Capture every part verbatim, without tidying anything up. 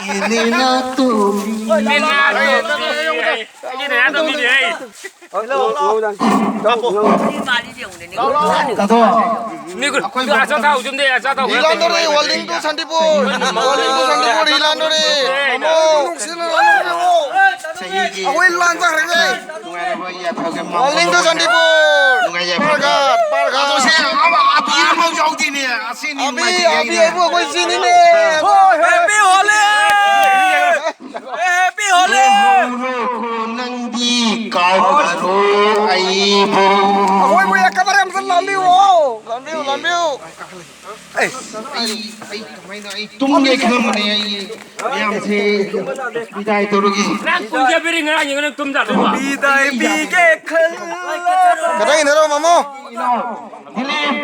ꯅꯦꯅꯥ ꯇꯣꯝꯕꯤ꯫ ꯅꯦꯅꯥ ꯇꯣꯝꯕꯤ꯫ ꯑꯩꯒꯤ ꯅꯦꯅꯥ ꯇꯣꯝꯕꯤꯅꯦ, ꯑꯩ꯫ ꯇꯥꯊꯣ꯫ ꯅꯤꯒꯨ, ꯑꯆꯥ ꯊꯥꯎ ꯌꯨꯝꯗ ꯑꯆꯥ ꯊꯥꯎ ꯈꯔ ꯍꯤꯂꯥꯟꯗꯣꯔꯦ, ꯇꯧꯔꯣ꯫ Walling to Santipur꯫ Walling to Santipur ꯍꯤꯂꯥꯟꯗꯣꯔꯦ꯫ ꯃꯃꯣ, ꯅꯨꯡꯁꯤꯅ ꯂꯥꯟꯗꯣꯔꯦ꯫ ꯑꯩꯈꯣꯏ ꯂꯥꯟ ꯆꯥꯈ꯭ꯔꯦꯅꯦ꯫ ꯅꯨꯡꯉꯥꯏꯔꯕ ꯌꯥꯊꯪꯒꯤ ꯃꯪꯒꯣꯜ ꯋꯥꯂꯤꯡꯗ ꯆꯥꯟꯗꯤꯄꯨꯔ꯫ ꯅꯨꯡꯉꯥꯏ ꯌꯥꯏꯐꯕ꯫ ꯄꯥꯔꯒꯥꯠ, ꯄꯥꯔꯒꯥꯠ꯫ ꯑꯗꯣ ꯁꯦ, ꯑꯕ-, ꯑꯕꯤꯔ ꯑꯃ ꯌꯥꯎꯗꯦꯅꯦ꯫ ꯑꯁꯤꯅꯤ ꯑꯕꯤ, ꯅꯨꯡꯉꯥꯏꯇꯦ ꯑꯕꯤ ꯍꯥꯏꯅꯦ꯫ ꯑꯕꯨ ꯑꯩꯈꯣꯏ ꯁꯤꯅꯤꯅꯦ꯫ ꯍꯣꯏ, ꯍꯣꯏ꯫ Happy Holi! Happy Holi! ꯅꯪꯗꯤ ꯀꯥꯎꯔꯔꯣ ꯑꯩꯕꯨ꯫ ꯑꯩꯈꯣꯏꯕꯨ ꯑꯦꯀꯥꯗꯔ ꯑꯝꯇ ꯂꯥꯟꯕꯤꯌꯨ꯫ ꯂꯥꯟꯕꯤꯌꯨ, ꯂꯥꯟꯕꯤꯌꯨ꯫ ꯑꯩ, ꯑꯩ ꯀꯃꯥꯏꯅ, ꯑꯩ ꯇꯨꯝꯒꯦ ꯈꯟꯕꯅꯦ, ꯑꯩ ꯃꯌꯥꯝꯁꯦ ꯕꯤꯗꯥꯏ ꯇꯧꯔꯒꯦ꯫ ꯅꯪ ꯀꯨꯏꯗꯕꯤꯔꯤ ꯉꯔꯥꯡ ꯌꯦꯡꯉꯣ, ꯅꯪ ꯇꯨꯝꯗꯕ꯫ ꯕꯤꯗꯥꯏ ꯄꯤꯒꯦ ꯈꯜꯂꯕ꯫ ꯈꯤꯇꯪ ꯏꯟꯅꯔꯣ, ꯃꯃꯣ꯫ ꯏꯅꯥꯎ, ꯗꯤꯂꯤꯞ꯫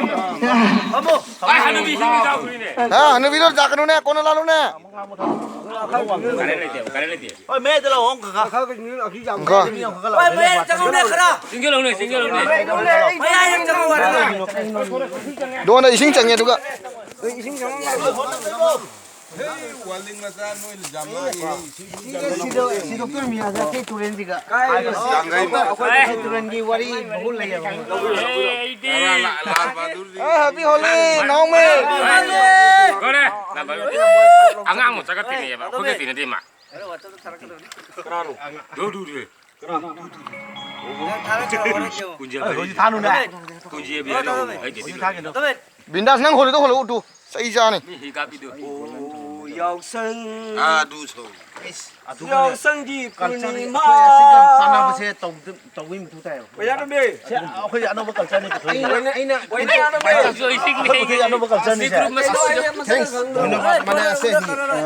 ꯃꯃꯣ꯫ ꯑꯩ ꯍꯅꯨꯕꯤ ꯏꯁꯤꯡ ꯏꯆꯥꯎ ꯐꯨꯔꯤꯅꯦ꯫ ꯍꯥ, ꯍꯅꯨꯕꯤꯗꯣ ꯖꯥꯛꯀꯅꯨꯅꯦ, ꯀꯣꯟꯅ ꯂꯥꯜꯂꯨꯅꯦ꯫ ꯀꯔꯦ ꯂꯩꯇꯦ, ꯀꯔꯦ ꯂꯩꯇꯦ꯫ ꯍꯣꯏ, ꯃꯌꯥꯏꯗ ꯂꯥꯛꯑꯣ, ꯑꯃꯨꯛ ꯈꯔ ꯈꯔ꯫ ꯈꯔ꯫ ꯍꯣꯏ, ꯃꯌꯥꯏꯗ ꯆꯪꯉꯨꯅꯦ, ꯈꯔ꯫ ꯆꯤꯡꯁꯤꯜꯂꯧꯅꯦ, ꯆꯤꯡꯁꯤꯜꯂꯧꯅꯦ꯫ ꯃꯌꯥꯏꯗ ꯆꯪꯉꯨ ꯍꯥꯏꯔꯒ꯫ ꯗꯣꯟꯗ ꯏꯁꯤꯡ ꯆꯪꯉꯦ, ꯑꯗꯨꯒ꯫ ꯁꯤꯗ, ꯁꯤꯗ ꯇꯨꯔꯃꯤ ꯑꯗ ꯁꯤ ꯇꯨꯔꯦꯟꯁꯤꯒ꯫ ꯑꯩꯈꯣꯏ ꯇꯨꯔꯦꯟꯒꯤ ꯋꯥꯔꯤ ꯃꯒꯨꯟ ꯂꯩꯌꯦꯕ꯫ ꯑꯦ, ꯑꯩꯗꯤ꯫ ꯑꯦ, Happy Holi, ꯅꯥꯎꯃꯩ꯫ ꯂꯣꯏꯔꯦ꯫ ꯑꯉꯥꯡ ꯃꯆꯥꯒ ꯇꯤꯟꯅꯩꯌꯦꯕ, ꯑꯩꯈꯣꯏꯒ ꯇꯤꯟꯅꯗꯦ ꯃꯥ꯫ ꯀꯅꯥꯅꯣ? ꯗꯨ, ꯗꯨ, ꯗꯨ꯫ ꯀꯨꯟꯖꯦ ꯍꯧꯖꯤꯛ ꯊꯥꯅꯨꯅꯦ꯫ ꯀꯨꯟꯖꯦ ꯕꯤꯍꯥꯔꯤ꯫ ꯍꯧꯖꯤꯛ ꯊꯥꯒꯤꯅꯣ꯫ ꯕꯤꯟꯗꯥꯁ, ꯅꯪ ꯍꯣꯜꯂꯤꯗꯣ ꯍꯣꯜꯂꯣ, ꯎꯇꯨ꯫ ꯆꯩ ꯆꯥꯅꯤ꯫ ꯃꯤ ꯍꯤ ꯀꯥꯞꯄꯤꯗꯣ꯫ ꯑꯣ, ꯌꯥꯎꯁꯪ꯫ ꯑꯥ, ꯑꯗꯨ ꯁꯧ꯫ ꯑꯗꯨꯒ ꯌꯥꯎꯁꯪꯒꯤ ꯀꯜꯆꯔ, ꯄꯨꯔꯅꯤꯃꯥ꯫ ꯑꯩꯈꯣꯏ ꯑꯁꯤꯒ ꯆꯥꯟꯅꯕꯁꯦ ꯇꯧꯗ-, ꯇꯧꯕꯒꯤ ꯃꯊꯧ ꯇꯥꯏꯌꯦꯕ꯫ ꯃꯌꯥ ꯇꯝꯕꯤ꯫ ꯁꯦ, ꯑꯩꯈꯣꯏ ꯑꯅꯧꯕ ꯀꯜꯆꯔꯅꯤ ꯄꯨꯊꯣꯛꯏꯁꯦ꯫ ꯑꯩꯅ, ꯑꯩꯅ, ꯃꯌꯥ ꯇꯝꯕꯤ꯫ ꯑꯩꯈꯣꯏ ꯄꯨꯊꯣꯛꯏ ꯑꯅꯧꯕ ꯀꯜꯆꯔꯅꯤꯁꯦ꯫ ꯒ꯭ꯔꯨꯞ ꯃꯁꯥ ꯊꯦꯡꯁ꯫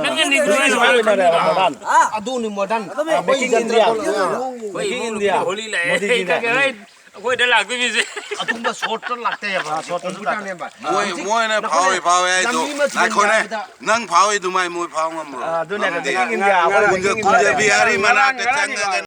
ꯅꯪꯅ ꯅꯤꯒ꯭ꯔꯣ ꯅꯤꯒ꯭ꯔꯣ ꯃꯣꯗꯔꯟ꯫ ꯑꯗꯨꯅꯤ modern. Make in India꯫ Make in India꯫ Holi ꯂꯥꯛꯑꯦ꯫ ꯃꯣꯗꯤꯖꯤꯅ꯫ ꯑꯩꯈꯣꯏꯗ ꯂꯥꯛꯇꯣꯏ ꯃꯤꯁꯦ꯫ ꯑꯗꯨꯒꯨꯝꯕ ꯁꯣꯔꯠꯇ ꯂꯥꯛꯇꯦꯕ꯫ ꯁꯣꯔꯠꯇꯁꯨ ꯂꯥꯛꯇꯦ꯫ ꯃꯣꯏ, ꯃꯣꯏꯅ ꯐꯥꯎꯏ, ꯐꯥꯎꯏ ꯍꯥꯏꯗꯣ꯫ ꯂꯝꯕꯤ ꯑꯃ ꯉꯥꯏꯈꯣꯅꯦ꯫ ꯊꯤꯡꯖꯤꯟꯕꯗ ꯅꯪ ꯐꯥꯎꯏ ꯑꯗꯨꯃꯥꯏ ꯃꯣꯏ ꯐꯥꯎ ꯉꯝꯕ꯭ꯔꯣ? ꯑꯗꯨꯅꯦ, ꯉꯝꯗꯦ꯫ Make in India꯫ ꯀꯨꯟꯖ-, ꯀꯨꯟꯖ ꯕꯤꯍꯥꯔꯤ ꯃꯅꯥꯛꯇ ꯆꯪꯉꯒ